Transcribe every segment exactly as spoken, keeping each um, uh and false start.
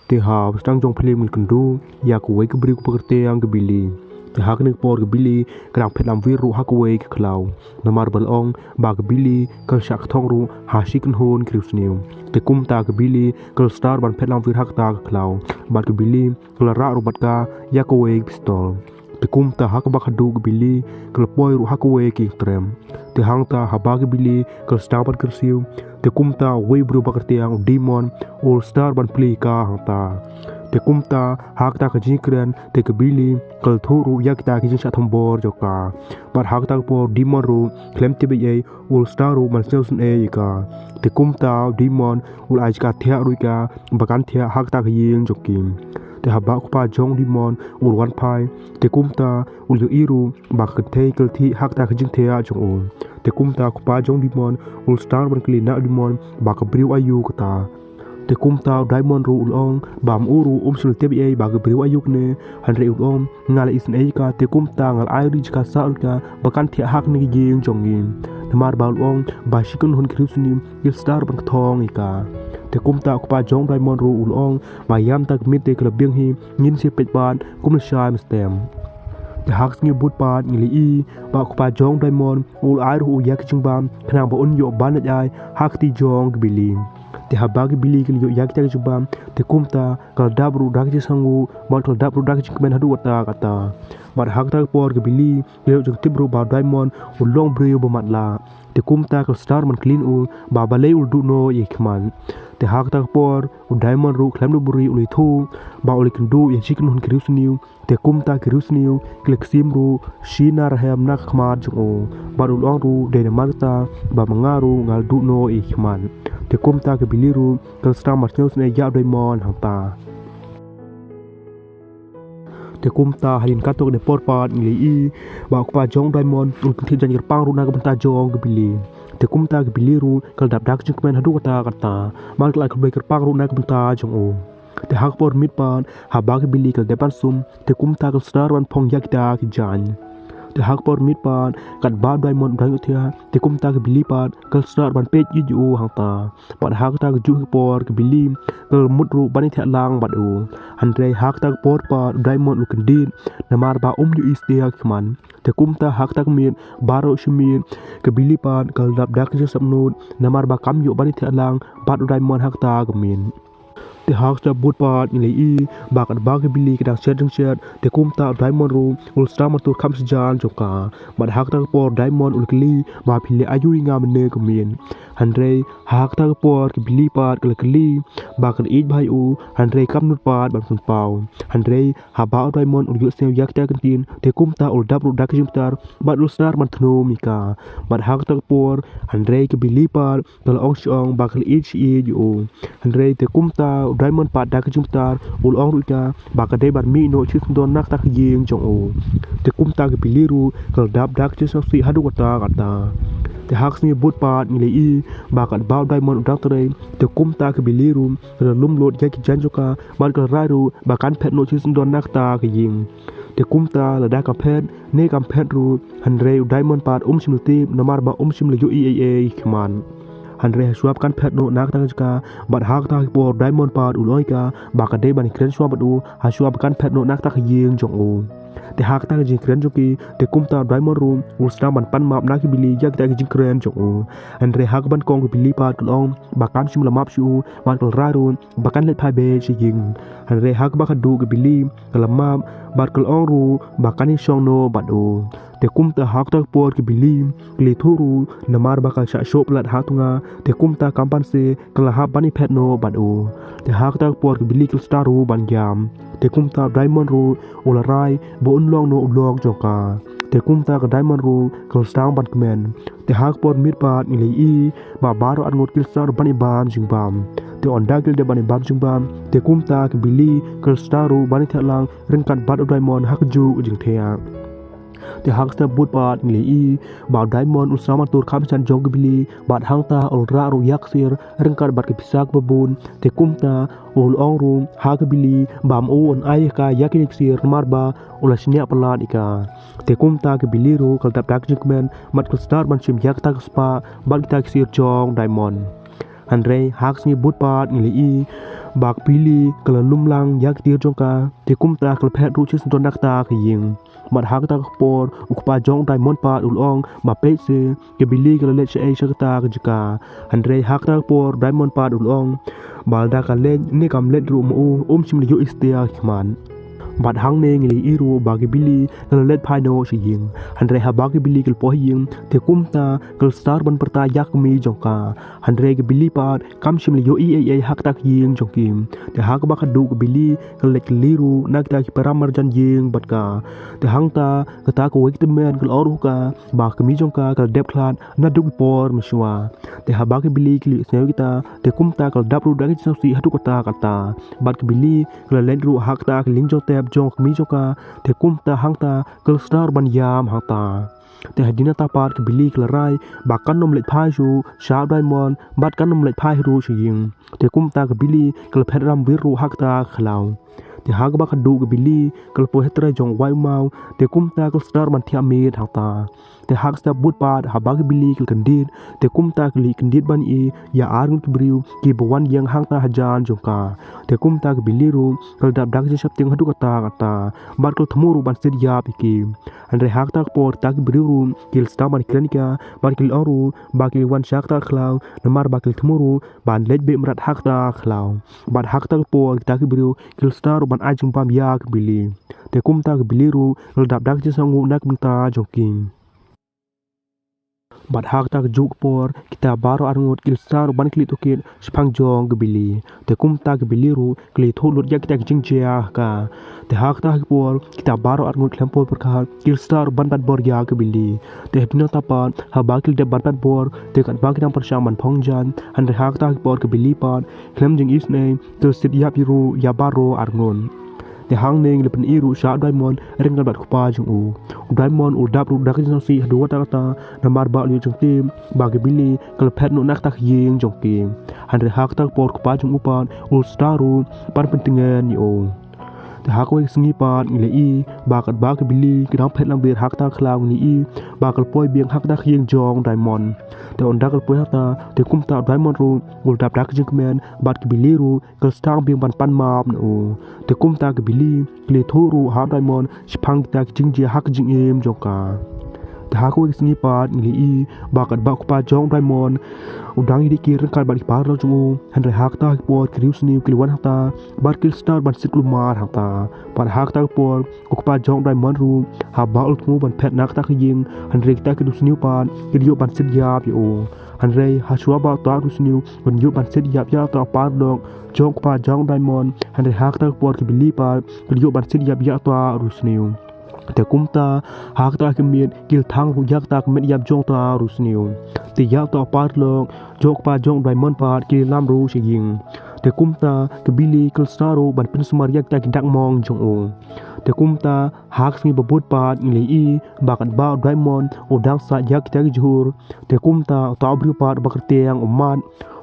Te ha ba sdang jong phlim ngi kynduh ïa kawei ka briew kaba kyrteng ka Billy. Te ha kane ka por ka Billy ka dang phet lamwir ruh ha kawei ka khlaw. Namar ba la ong ba ka Billy ka la shah kthong ruh ha shi kynhun ki riewsniew. Te kumta ka Billy ka la start ban phet lamwir ha kata ka khlaw. Bad ka Billy ka la rah ruh bad ka ïa kawei ka pistol. Te kumta ha kaba khatduh ka Billy ka la poi ruh ha kawei ka ïing trem. Te hangta haba ka Billy ka la sdang ban kyrsiew, te kumta uwei u briew ba kyrteng u Damon u la start ban plie ïa ka hangta. Te kumta ha kata ka jingkren te ka Billy ka la thuh ruh ïa kita ki jingshah thombor jong ka. Bad ha kata ka por u Damon ruh khlem tip ei ei u la start ruh ban sngewsynei ïa ka. Te kumta u Damon u la ai jaka thiah ruh ïa ka ba kan thiah ha kata ka ïing jong ki. Te haba u kpa jong u Damon u la wan phai, te kumta u la ïohi ruh ba ka kynthei ka la thiah ha kata ka jingthiah jong u. Te kumta u kpa jong u Damon u la start ban kylli na u Damon ba ka briew aïu kata. Te kumta u Damon ruh u la ong ba ma u ruh um shym la tip ei ei ba ka briew aïu kane, hynrei u la ong nga la isynei ïa ka, te kumta nga la ai ruh jaka sah ruh ïa ka ba kan thiah ha kane ka ïing jong ngi. Namar ba u la ong ba shi kynhun ki riewsniew ki la start ban kthong ïa ka. Te kumta u kpa jong u Damon ruh u la ong ba ïa mynta ka miet te ka la biang hi, ngin sa peit pat kum lashai mynstep. Te ha ka sngi bud pat ngi la ïohi ba u kpa jong u Damon u la ai ruh ïa ka jingbam khnang ba un ïoh ban leit ai ha ka kti jong ka Billy. Te haba ka Billy ka la ïoh ïa kita ki jingbam, te kumta ka la dap ruh da ka jingsngewnguh bad ka la dap ruh da ka jingkmen haduh katta katta. Bad ha kata ka por ka Billy ka la ïoh jingtip ruh ba u Damon u long briew ba matlah. Te kumta ka la start ban kylli na u ba balei u la duh noh ïa ki khmat. Te ha kata ka por u Damon ruh khlem da buhrieh u la ïathuh ba u la kynduh ïa shi kynhun ki riewsniew. Te kumta ki riewsniew ki la ksim ruh shi na rahem na ka khmat jong u. Bad u la ong ruh dei namar kata ba ma nga ruh nga la duh noh ïa ki khmat. Te kumta ka Billy ruh ka la sdang ban sngewsynei ïa u Damon hangta. Te kumta hadien katto katne por pat ngi la ïohi ba u kpa jong u Damon u la kynthiah jaiñ kyrpang ruh na ka bynta jong ka Billy. Te kumta ka Billy ruh ka la dap da ka jingkmen haduh katta katta. Bad ka la ai khublei kyrpang ruh na ka bynta jong u. Te ha ka por miet pat haba ka Billy ka la dep ban sum, te kumta ka la start ban phong ïa kita ki jaiñ. Te ha ka por miet pat katba u Damon u dang ïohthiah, te kumta ka Billy pat ka la start ban peit ïa u hangta. Bad ha kata ka juh ka por ka Billy ka la mut ruh ban ïathiah lang bad u. Hynrei ha kata ka por pat u Damon u kyndit namar ba um ïohi satia ki khmat. Te kumta ha kata ka miet baroh shi miet ka Billy pat ka la dap da ka jingsngewsynei namar ba kam ïoh ban ïathiah lang bad u Damon ha kata ka miet. Te ha kata bud pat ngi la ïohi ba katba ka Billy ka dang shet jingshet, te kumta u Damon ruh u la sdang ban tur kham sha jan jong ka. Bad ha kata ka por u Damon u la kylli ba phi leh aïu ïa nga mynne ka miet. Hynrei ha kata ka por ka Billy pat ka la kylli ba ka la ïeit bha ïa u, hynrei kam nud pat ban pynpaw. Hynrei haba u Damon u la ïohsngew ïa kita ki ktien, te kumta u la dap ruh da ka jingbitar bad u la sdang ban thmu ïa ka. Bad ha kata ka por hynrei ka Billy pat ka la ong shi ong ba ka la ïeit shi ïeit ïa u. Hynrei te kumta u Damon pat da ka jingbitar u la ong ruh ïa ka ba ka dei ban mih noh shisyndon na kata ka ïing jong u. Te kumta ka Billy ruh ka la dap da ka jingsngewsih haduh katta katta. Te ha ka sngi bud pat ngi la ïohi ba katba u Damon u dang trei, te kumta ka Billy ruh ka la lum lut ïa ki jaiñ jong ka bad ka la rai ruh ba kan phet noh shisyndon na kata ka ïing. Te kumta lada ka phet ne kam phet ruh, hynrei u Damon pat um shym la tip namar ba um shym la ïohi ei ei ïa ki khmat. Hynrei hashwa ba kan phet noh na kata ka jaka, bad ha kata ka por u Damon pat u la ong ïa ka ba ka dei ban kren shwa bad u hashwa ba kan phet noh na kata ka ïing jong u. Te ha kata ka jingkren jong ki, te kumta u Damon ruh u la sdang ban pan map na ka Billy ïa kita ki jingkren jong u. Hynrei ha kaba nyngkong ka Billy pat ka la ong ba kam shym la map sha u bad ka la rai ruh ba kan leit phai beit sha ïing. Hynrei ha kaba khatduh ka Billy ka la map bad ka la ong ruh ba kan ïashong noh bad u. Te kumta ha kata ka por ka Billy ka la ïathuh ruh namar ba ka la shah shoh palat ha thunga, te kumta kam banse ka la hap ban ïaphet noh bad u. Te ha kata ka por ka Billy ka la start ruh ban giam. Te kumta u Damon ruh u la rai ba un long noh u lok jong ka. Te kumta ka Damon ruh ka la sdang ban kmen. Te ha ka por miet pat ngi la ïohi ba baroh arngut ki la sdang ruh ban ïabam jingbam. Te ynda ki la dep ban ïabam jingbam, te kumta ka Billy ka la sdang ruh ban ïathiah lang ryngkat bad u Damon ha kajuh ka jingthiah. Te ha ka step bud pat ngi la ïohi ba u Damon u sdang ban tur kham sha jan jong ka Billy, bad hangta u la rah ruh ïa ka ksiar ryngkat bad ka pisa kaba bun. Te kumta u la ong ruh ha ka Billy ba ma u un ai ïa ka ïa kine ki ksiar namar ba u la shaniah palat ïa ka. Te kumta ka Billy ruh ka la dap da ka jingkmen bad ka la start ban shim ïa kata ka spah bad kita ki ksiar jong u Damon. Hynrei ha ka sngi bud pat ngi la ïohi ba ka Billy ka la lum lang ïa ka tiar jong ka, te kumta ka la phet ruh shisyndon na kata ka ïing. Bad ha kata ka por u kpa jong u Diamond pat u la ong ba peit se ka Billy ka la leit shaei sha kata ka jaka. Hynrei ha kata ka por u Diamond pat u la ong ba lada ka leit ne kam leit ruh ma u, um shym la ïohi satia ki khmat. Bad hangne ngi la ïohi ruh ba ka Billy ka la leit phai noh sha ïing. Hynrei haba ka Billy ka la poi ha ïing, te kumta ka la start ban pyrta ïa ka kmie jong ka. Hynrei ka Billy pat kam shym la ïohi ei ei ha kata ka ïing jong ki. Te ha kaba khatduh ka Billy ka la leit kylli ruh na kita ki para marjan ïing bad ka. Te hangta kata kawei ka tymmen ka la ong ruh ha ka ba ka kmie jong ka ka la dep khlad naduh ki por mynshuwa. Te haba ka Billy ka la ïohsngew ïa kita, te kumta ka la dap ruh da ka jingsngewsih haduh katta katta. Bad ka Billy ka la leit ruh ha kata ka lieng jong tep jong ka kmie jong ka, te kumta hangta ka la start ban ïam hangta. Te hadien nangta pat ka Billy ka la rai ba kan ym leit phai shuh sha u Diamond bad kan ym leit phai ruh sha ïing. Te kumta ka Billy ka la phet ramwir ruh ha kata ka khlaw. Te ha kaba khatduh ka Billy ka la poi ha trai jong u wai u maw, te kumta ka la start ban thiah miet hangta. Te ha ka step bud pat haba ka Billy ka la kyndit, te kumta ka la kyndit ban ïohi ïa ar ngut ki briew kiba wan ïeng hangta hajan jong ka. Te kumta ka Billy ruh ka la dap da ka jingsheptieng haduh katta katta bad ka la thmu ruh ban siat ïap ïa ki. Hynrei ha kata ka por kita ki briew ruh ki la sdang ban kren ïa ka bad ki la ong ruh ba ki la wan sha kata ka khlaw namar ba ki la thmu ruh ban leit beh mrad ha kata ka khlaw. Bad ha kata ka por kita ki briew ki la sdang ruh ban ai jingbam ïa ka Billy. Te kumta ka Billy ruh ka la dap da ka jingsngewnguh na ka bynta jong ki. Bad ha kata ka juh ka por kita baroh ar ngut ki la sdang ruh ban kylli tohkit shaphang jong ka Billy. Te kumta ka Billy ruh ka la ïathuh lut ïa kita ki jingjia ha ka. Te ha kata ka por kita baroh ar ngut khlem poi pyrkhat ki la sdang ruh ban bat bor ïa ka Billy. Te hadien nangta pat haba ki la dep ban bat bor, te katba ki dang pyrshang ban phong jan, hynrei ha kata ka por ka Billy pat khlem jingisynei ka la siat ïap ïa ruh ïa baroh ar ngut. Te hangne ngi la pyni ruh sha u Diamond ryngkat bad u kpa jong u. U Diamond u la dap ruh da ka jingsngewsih haduh katta katta namar ba u la ïoh jingtip ba ka Billy ka la phet noh na kata ka ïing jong ki. Hynrei ha kata ka por u kpa jong u pat u la sdang ruh ban pyntngen ïa u. Te ha kawei ka sngi pat ngi la ïohi ba katba ka Billy ka dang phet lamwir ha kata ka khlaw ngi la ïohi ba ka la poi biang ha kata ka ïing jong u Diamond. Te ynda ka la poi hangta te kumta u Diamond ruh u la dap da ka jingkmen bad ka Billy ruh ka la sdang biang ban pan map na u. Te kumta ka Billy ka la ïathuh ruh ha u Diamond shaphang kita ki jingjia ha ka jingim jong ka. Te ha kawei ka sngi pat ngi la ïohi ba katba u kpa jong u Diamond u dang ïadih kir ryngkat bad ki paralok jong u, hynrei ha kata ka por ki riewsniew ki la wan hangta bad ki la sdang ban siat kulmar hangta. Bad ha kata ka por u kpa jong u Diamond ruh haba u la thmu ban phet na kata ka ïing, hynrei kita ki riewsniew pat ki la ïoh ban siat ïap ïa u. Hynrei ha shuwa ba uta u riewsniew un ïoh ban siat ïap ïa uta u paralok jong u kpa jong u Diamond, hynrei ha kata ka por ka Billy pat ka la ïoh ban siat ïap ïa uta u riewsniew. Te kumta ha kata ka miet ki la thang ruh ïa kata ka met ïap jong uta u riewsniew. Te ïa uta u paralok jong u kpa jong u Diamond pat ki la lam ruh sha ïing. Te kumta ka Billy ka la sdang ruh ban pynsumar ïa kita ki dak mong jong u. Te kumta ha ka sngi ba bud pat ngi la ïohi ba katba u Diamond u dang sah ïa kita ki jhur, te kumta uta u briew pat uba kyrteng u Matt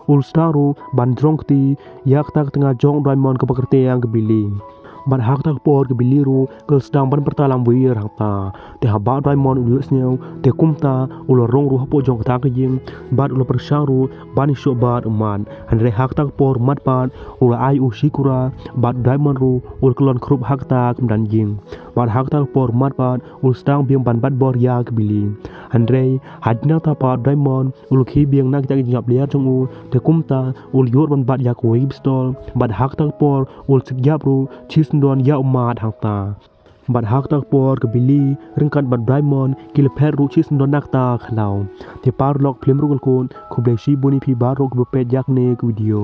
u la sdang ruh ban jrong kti ïa kata ka tnga jong u Diamond kaba kyrteng ka Billy. Bad ha kata ka por ka Billy ruh ka la sdang ban pyrta lamwir hangta. Te haba u Diamond u la ïohsngew, te kumta u la rung ruh hapoh jong kata ka ïing bad u la pyrshang ruh ban ïashoh bad u Matt. Hynrei ha kata ka por u Matt pat u la ai u shikura bad u Diamond ruh u la kyllon khrup ha kata ka madan ïing. Bad ha kata ka por u Matt pat u la sdang biang ban bat bor ïa ka Billy. Hynrei hadien nangta pat u Diamond u la khie biang na kita ki jingïap lyer jong u, te kumta u la ïoh ban bat ïa kawei ka pistol bad ha kata ka por u la siat ïap ruh shisyndon ïa u Matt hangta. Bad ha kata ka por ka Billy ryngkat bad u Diamond ki la phet ruh shisyndon na kata ka khlaw. Te paralok, phlim ruh ka la kut. Khublei shibun ïa phi baroh kiba peit ïa kane ka video.